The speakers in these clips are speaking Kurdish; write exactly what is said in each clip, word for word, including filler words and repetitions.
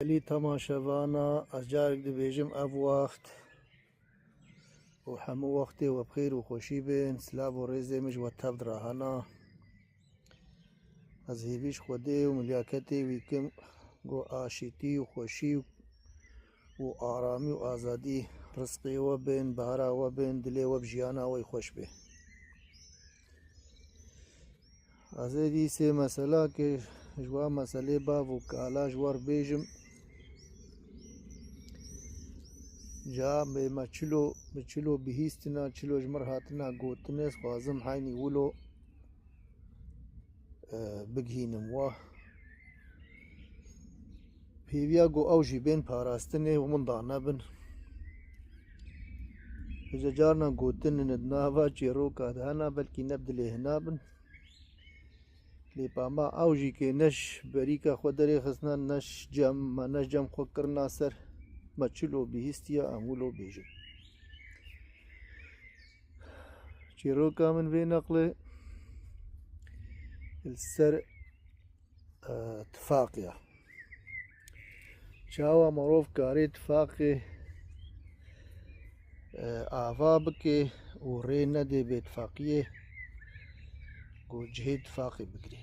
Belî temaşevana, ez carek dibêjim ev wext û hemû wextê we bi xêr û xweşî bên, silav û rêzê min ji we tev dirahena. Ez hêvî ji Xwedê û milyaketê wî kim, ku aşîtî û xweşî û aramî û azadî rizqê we bên, bahra we bên, dilê we bi jiyana we xweş bê. Ez ê dîsê mesela ke ji wa meselê bav û kala ji we re bêjim. Ca bê me çilo, bi çilo bihîstina, çilo ji mir hatina gotinê, ez xwazim heynî wilo, e, bigihînim we. Pêviya ku ew jî bên parastinê û min danebin. Hêja carna gotin di nava çêroka de hena, belkî ne bi dilê hina bin. Lê pama ew jî kê ne ji berîka xwe derê xistina, ne ji cem me, ne ji cem xwe kirina ser, me çilo bihîstiye, em wilo bêjin. Çîroka min vê neqlê li ser, e, tifaqê ye. Çawa mirov karê tifaqê, e, ava bike û rê nedê bêtifaqiyê ku cihê tifaqê bigirê.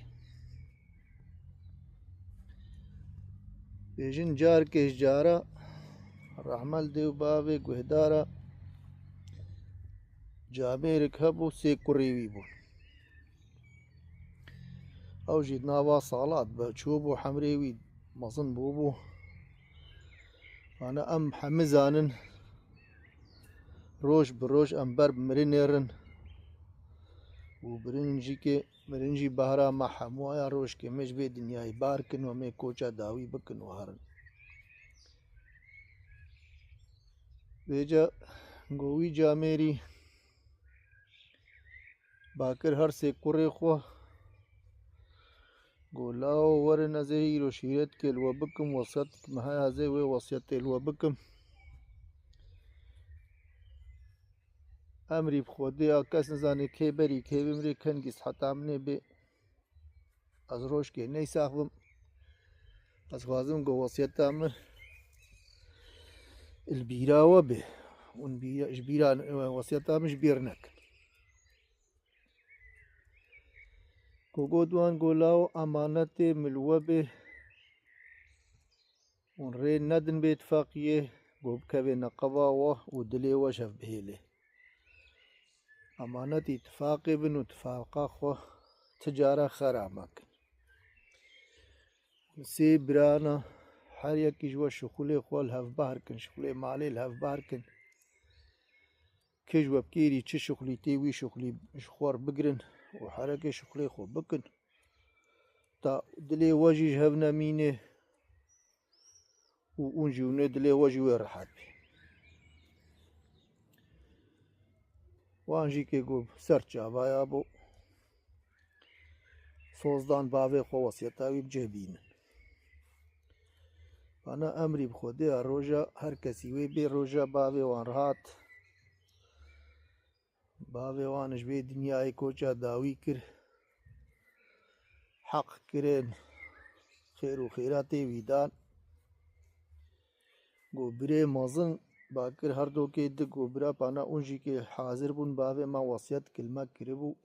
Bêjin carkê ji cara rehme li dê û bavê guhdara camêrek hebû, sê kurê wî bûn. Ew jî di nava salat be çûbû, hemrê wî mezin bûbû. Ana em hemî zanin, roj bi roj em ber bi mirinê rin û mirin jî kê, mirin jî behra me hemû aya, rojkê me ji vê dinyayê bar kin û em ê koça dawî bikin û herin. Vêca go wî camêrî bakir her sê kurê xwe, go lawo werin, ez ê îro şîretkê li we bikim, wesiyet me heye, ez ê wê wesiyetê li we bikim. Emrî bi Xwedê ya, kes nizane kê berî kê bimrê, kengî siheta min ê bê. Ez rojkê neysax bim. Ez xwazim ku wesiyeta min li bîra we bê. Hûn bîra, ji bîra, wesiyeta min ji bîr nekin. Ku got wan, go lawo emanetê min li we bê. Hûn rê nedin bêtifaqiyê, go bikeve neqeba we û dilê we ji hev bihêle. Emanetî tifaqê bin û tifaqa xwe ti cara xera mekin. Sê birana, her yekî ji we şixulê xwe li hev bahr kin, şixulê malê li hev bahr kin. Kê ji we bi kêrî çi şixulî tê, wî şixulî ji xwe re bigirin û hereke şixulê xwe bikin. Ta dilê we jî ji hev nemîne û hûn jî hûn ê dilê we jî wê rehet bê. Wan jî kê ku ser çavaya bû, soz dan bavê xwe wesiyeta wî bi cih bînin. Bana emrî bi Xwedê ya, roja her kesî wê bê, roja bavê wan rehat. Bavê wan ji vê dinyayê koça dawî kir. Heq kirin, xêr û xêratê wî dan. Go birê mezin bakir her dokê di go bira pana, hûn jî kê hazir bûn, bavê me wesiyet kilme kiribû.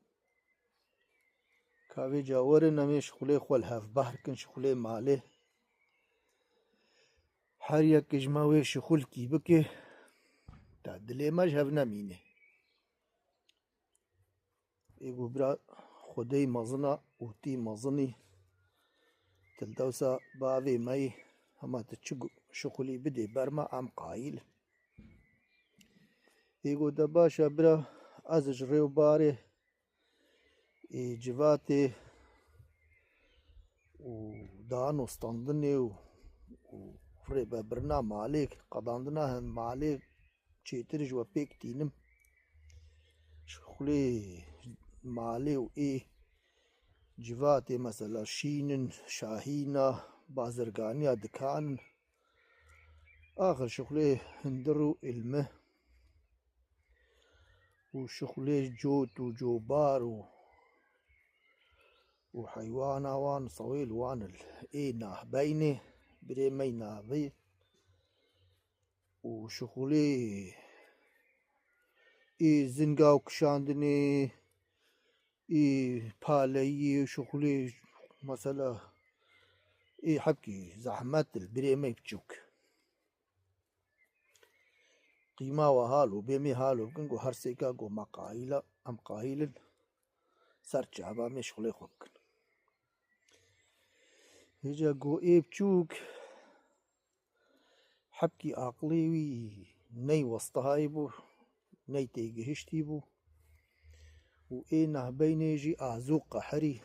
Ka vêca werin em ê şixulê xwe li hev bahr kin, şixulê malê. Her yek ji me wê şixulkî bike, ta dilê me ji hev nemîne. Ê go bira Xwedê mezin a û tî mezinî, tu li dewsa bavê me yî, hema tu çi gu-, şixulî bidê ber me, em qayîl in. Ê go de baş e bira, ez ji rê û barê ê civatê û dan û standinê û, û rêvebirina malê, qedandina hin malê çêtir ji we pêk tînim. Şixulê malê û ê civatê mesela şîn in, şahîna, bazirganiya dikan in. Axir şixulê hundir û ilmi û şixulê cot û cobar û, û heywana wan, sewêl wan li ê nahbeynê, birê me yî navê û şixulê ê zinga û kişandinê, ê paleyî, şixulê mesela ê hebkî zehmet li birê me yî biçûk. Qîma we halo bê, mê halo bikin, go her sêka go me qahîl e, em qahîl in, ser çava mê şixulê xwe bikin. Hêca go ê biçûk hebkî aqilê wî ney westihayî bû, ney têgihiştî bû û ê navbeynê jî azû qehirî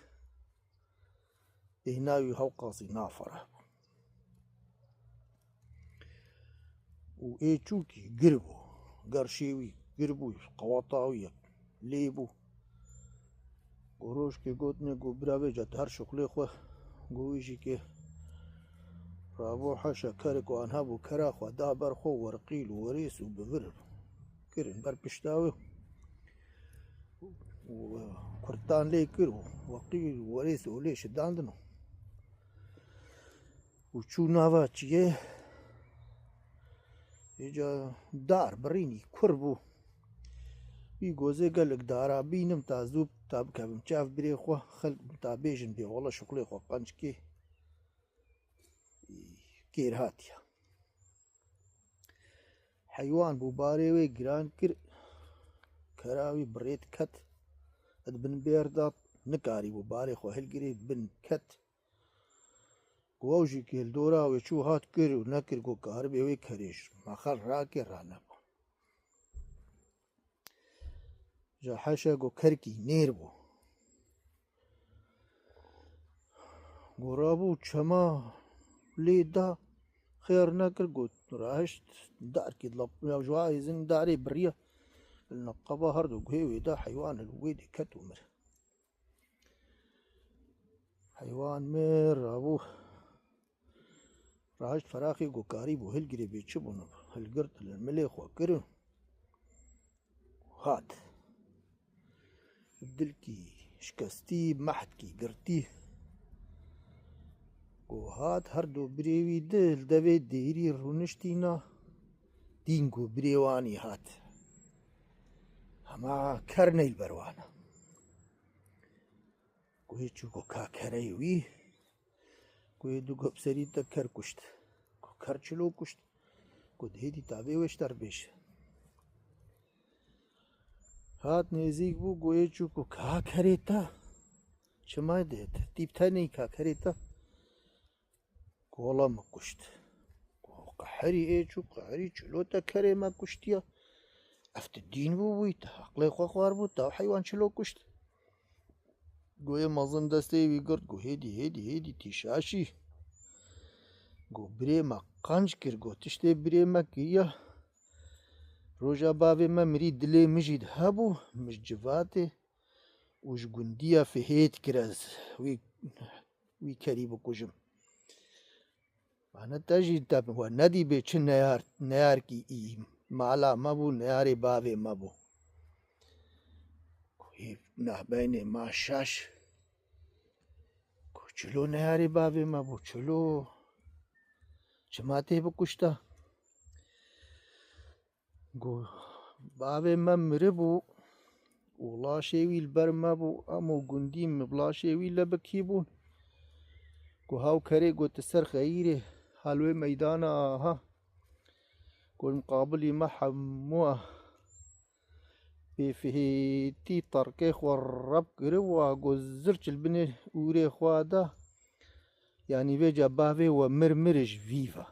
bêhna wî hewqasî nafereh bû. Û ê çûkî gir bû. Gerşê wî gir bû, qewata wî yek lê bû. Go rojkê gotine, go bira vêca tu her şixulê xwe, go wî jî kê rabû heşa kerê ku an hebû, kera xwe da ber xwe, werqîl û werês û bi vir kirin ber pişta wê û kurtan lê kir û werqîl û werês û lê şidandin û çû nava çiyê. Îca dar birînî kur bû. Wî gozê gelek dara bînim ta zû ta bikevim çav birê xwe, xelk ta bêjin bê wele şixulê xwe qenc kê. Kêr hatiye. Heywan bû, barê wê giran kir. Kera wî bi rê diket. Di bin bêr de nikarîbû barê xwe hilgirê, bin ket. Ku ew jî kê li dora wê çû hat kir û nekir, ku karibê wê kerê ji mexel rake, ranebû. Ji heşe ku kerkî nêr bû. Ku rabû çema lê da, xêr nekir, ku rahişt darkî dilap ya ji wa êzing darê biriya. Li neqeba her du guhê wê de heywan li wê dê ket û mir. Heywan mir rabû. Rahişt feraxê ku karîbû hilgirê bê çi bûn, hilgirt li milê xwe kir û hat. Dilkî şikestî, mehdkî girtî. Ku hat her du birê wî di li devê dêrî rûniştîna, dîn ku birê wanî hat. Hema ker ney li ber wan e. Ku hê çû ku ka kereyê wî, ku hê du gop serî te ker kuşt. Ku ker çilo kuşt. Ku dihêdî tavê wê ji te re bêje. Hat nêzîk bû, ku hê çû ku ka kerê te. Çima dê te? Tîp te ney ka kerê te. Kola min kuşt. Qeherî ê çû, qeherî çilo te kerê me kuştiya. Ev tu dîn bû bûyî, te heqlê xwe xwar bû, te heywan çilo kuşt. Goyê mezin destê wî girt, go hêdî, hêdî, hêdî tî şaşî. Go birê me qenc kir, go tiştê birê me kiriya. Roja bavê me mirî dilê min jî hebû, min ji civatê û ji gundiya fihêt kir ez wî, wî kerî bikujim. Mane te jî te we nedîbê çi neyar, neyarkî î mala me bû, neyarê bavê me bû. Ku hê navbeynê ma şaş. Ku çilo neyarê bavê me bû, çilo çima tê bikuşta? Go bavê me miribû û laşê wî li ber me bû, em û gundî min bi laşê wî lebikî bûn. Go haw kerê go tu ser xeyîrê hal wê meydana aha. Go li miqabilî me hemû bêfihêtî terkê xwe reb kiribû, go zirç li binê ûrê xwe da. Yanî vêca bavê we mir mir ji vî ve.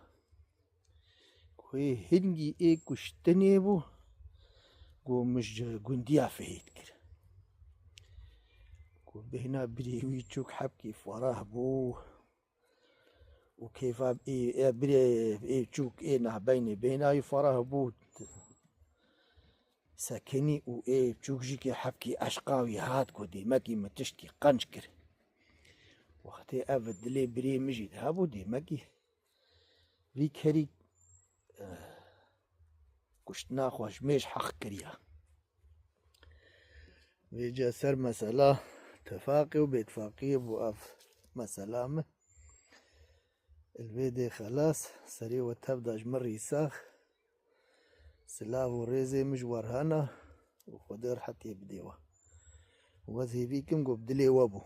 Ku hê hingî ê kuştinê bû, ku min ji gundiya fihêt kir. Ku bêhna birê wî çûk hebkî ferah bû û kêfa ê, ê birê ê çûk ê navbeynê bêhna wî ferah bû. Sekinî û ê çûk jî kê hebkî eşqa wî hat ku dêmekî min tiştkî qenc kir. Wextê ev dilê birê min jî de hebû dêmekî vî kerî, eh, kuştina xwe ji mêj heq kiriya. Vêca ser mesela tifaqê û bêtifaqiyê bû ev mesela min. Li vê dê xelas, serê we tev da ji min rîsax. Silav û rêzê min ji we re hene û Xwedê rehetiyê bidê we. Û ez hêvî kim ku bi dilê we bû.